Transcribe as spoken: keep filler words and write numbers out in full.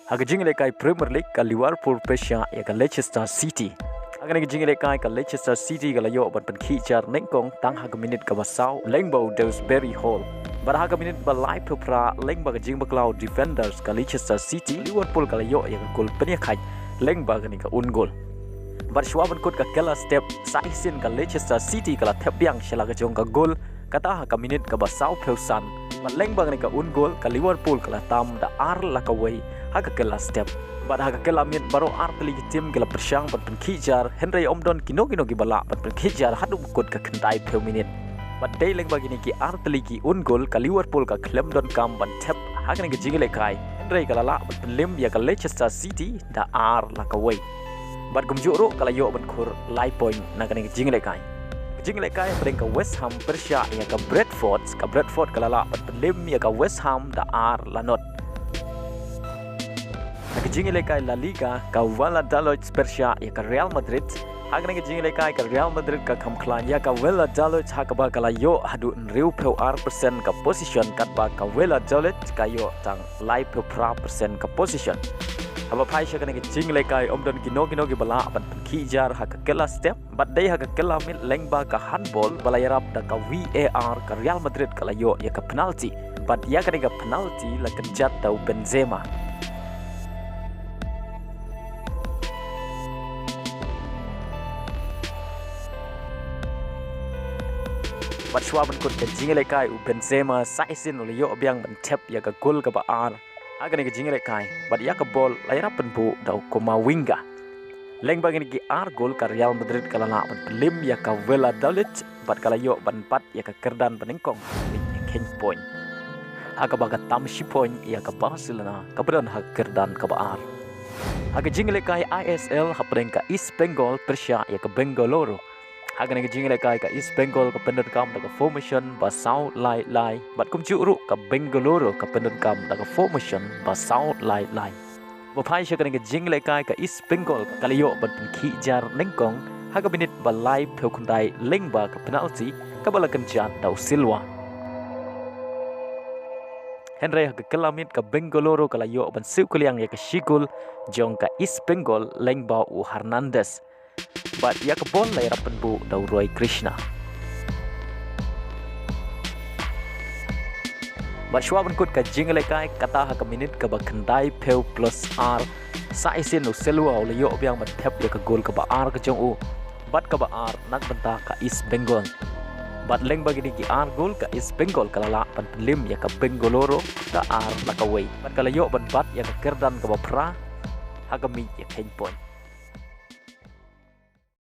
Ha ka jingïalehkai Premier League, ka Liverpool pyrshah ïa ka Leicester City. Ha kane ka jingïalehkai, ka Leicester City ka la ïoh ban pynkhih jar nyngkong tang ha ka minit kaba saw lyngba u Dewsbury Hall. Bad ha ka minit ba laiphew phra lyngba ka jingbakla u defenders ka Leicester City, Liverpool ka la ïoh ïa ka gol pynïakhaid lyngba kane ka own goal. Bad shuwa ban kut ka kylla step, sa shisien ka Leicester City ka la thep biang sha la ka jong ka gol, kata ha ka minit kaba sawphew san. Bad lyngba kane ka own goal, ka Liverpool ka la tam da ar la kawei ha ka kylla step. Bad ha ka kylla miet baroh artylli ki team ki la pyrshang ban pynkhih jar, hynrei ym don kino kino kiba lah ban pynkhih jar haduh ba kut ka khyndaiphew minit. Bad dei lyngba kine ki artylli ki own goal, ka Liverpool ka khlem donkam ban thep ha kane ka jingïalehkai, hynrei ka la lah ban pynlem ïa ka Leicester City da ar la kawei. Bad kumjuh ruh ka la ïoh ban khur lai point na kane ka jingïalehkai. Ka jingïalehkai hapdeng ka West Ham pyrshah ïa ka Brentford, ka Brentford ka la lah ban pynlem ïa ka West Ham da ar la not. Ha ka jingïalehkai La Liga, ka Valladolid pyrshah ïa ka Real Madrid. Ha kane ka jingïalehkai, ka Real Madrid ka kham khlaiñ ïa ka Valladolid ha kaba ka la ïoh haduh hynriewphew ar percent ka position, katba ka Valladolid ka ïoh tang laiphew phra percent ka position. Haba phai sha kane ka jingïalehkai, ym don kino kino kiba lah ban pynkhih jar ha ka kylla step. Bad dei ha ka kylla miet lyngba ka handball ba la ïarap da ka VAR, ka Real Madrid ka la ïoh ïa ka penalty. Bad ïa kane ka penalty la kynjat da u Benzema. Bad shuwa ban kut ka jingïalehkai, u Benzema sa shisien u la ïoh biang ban thep ïa ka gol kaba ar ha kane ka jingïalehkai. Bad ïa ka ball la ïarap pynbuh da u Camavinga. Lyngba kine ki ar gol, ka Real Madrid ka la lah ban pynlem ïa ka Valladolid, bad ka la ïoh ban bat ïa ka kyrdan banyngkong ha ka miej kheiñ point, ha kaba ka tam shi point ïa ka Barcelona kaba don ha ka kyrdan kaba ar. Ha ka jingïalehkai ISL, hapdeng ka East Bengal pyrshah ïa ka Bengaluru. Ha kane ka jingïalehkai, ka East Bengal ka pyndonkam da ka formation ba saw lai lai, bad kumjuh ruh ka Bengaluru ka pyndonkam da ka formation ba saw lai lai. Ba phai sha kane ka jingïalehkai, ka East Bengal ka la ïoh ban pynkhih jar nyngkong ha ka minit ba laiphew khyndai lyngba ka penalty kaba la kynjat da u Silva. Hynrei ha ka kylla miet, ka Bengaluru ka la ïoh ban siew kylliang ïa ka shi gol jong ka East Bengal lyngba u Hernandez. Bad ïa ka ball la ïarap pynbuh da u Roy Krishna. Bad shuwa ban kut ka jingïalehkai, kata ha ka minit kaba khyndaiphew plus ar, sa shisien u Silva u la ïoh biang ban thep ïa ka gol kaba ar ka jong u. Bad kaba ar na ka bynta ka East Bengal. Bad lyngba kine ki ar gol, ka East Bengal ka la lah ban pynlem ïa ka Bengaluru da ar la kawei. Bad ka la ïoh ban bat ïa ka kyrdan kaba phra ha ka miej kheiñ point.